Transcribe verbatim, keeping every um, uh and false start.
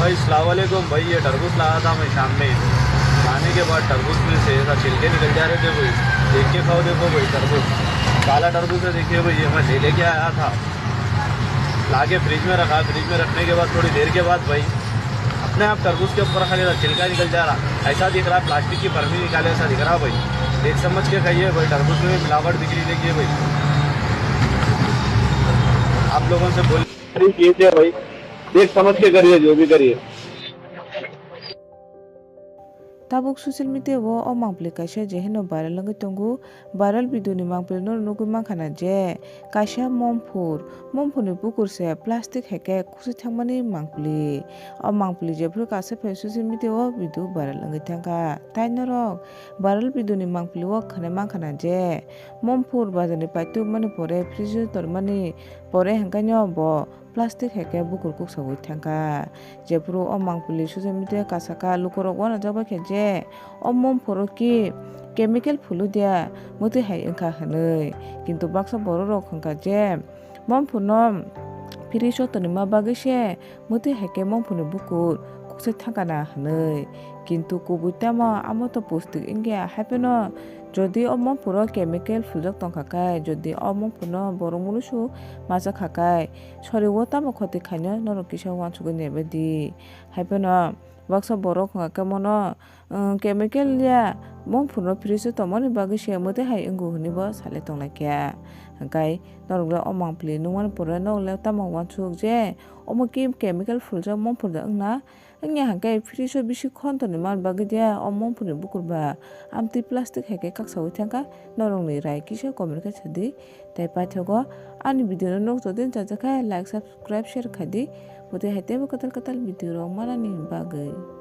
भाई, अस्सलाम वालेकुम भाई। ये तरबूज लाया था मैं शाम में, लाने के बाद तरबूज में से ऐसा छिलके निकल जा रहे थे भाई। देख के खाओ, देखो भाई, तरबूज, काला तरबूज है। देखिए भाई, ये मैं ले लेके आया था, लाके फ्रिज में रखा। फ्रिज में रखने के बाद, थोड़ी देर के बाद भाई, अपने आप तरबूज के ऊपर खाली ऐसा छिलका निकल जा रहा, ऐसा दिख रहा है, प्लास्टिक की बर्मी निकाले ऐसा दिख रहा है भाई। देख समझ के खाइए भाई, तरबूज में भी मिलावट दिख रही, देखिए भाई, आप लोगों से बोल ये थे भाई, देख समझ के करिए, जो भी करिए। Tabuk social media o o mangpili kaisa je hino viral wngwi tongo. Viral video ni mangpili no nugwi mankha na je kaisa momphur, momphur ni bukur se plastic hai khe kuksui thangmani mangpili. O mangpili jephuru kaisa phai social media o video viral wngwi thangkha. Tai norok viral video ni mangpili o khwnai mankha na je momphur bazar ni paitugmani pore fridge o tormani pore hwnkhe no bo plastic hai khe bukur kuksaui thangkha. Jephuru o mangpili social media kasaka lukurok uanajak bai kha je o momphuro ki chemical phulwi dia, mwtwi hai wngkha hwnwi. Kintu baksa bororok hwnkha je momphurno fridge o tonima bagwi se mwtwi hai khe momphurni bukur kuksui thangkha na hwnwi. Kintu kubui tamo amo to pustik wngya, hai phano jodi o momphuro chemical phuljak tongkha khe, jodi o momphurno borok mulusu masa kha khe, sori o tamo khoti khaino norok kisa uansugwi naibai di. Hai phano baksa borok hwnkha khe mono, um, chemical ya, momphurno fridge o tongmani bagwi se mwtwi hai wngo hwnwi bo salai tonglaikha. Hwnkhe norok le o mangpili nukmani pore norok le tamo uansuk je omo ki chemical phuljak momphur da wngna? Wngya hwnkhe fridge o bisi khon tongni man bagwi dia o momphurni bukur ba amtwi plastic hai khe kaksaui thangkha? Norokni rai kisa comment khe sadi. Tei paithago ani video no nukjagwi chajakha like, subscribe, share khaidi. Bwtwi hai teibo kwtal kwtal video rok manani bagwi.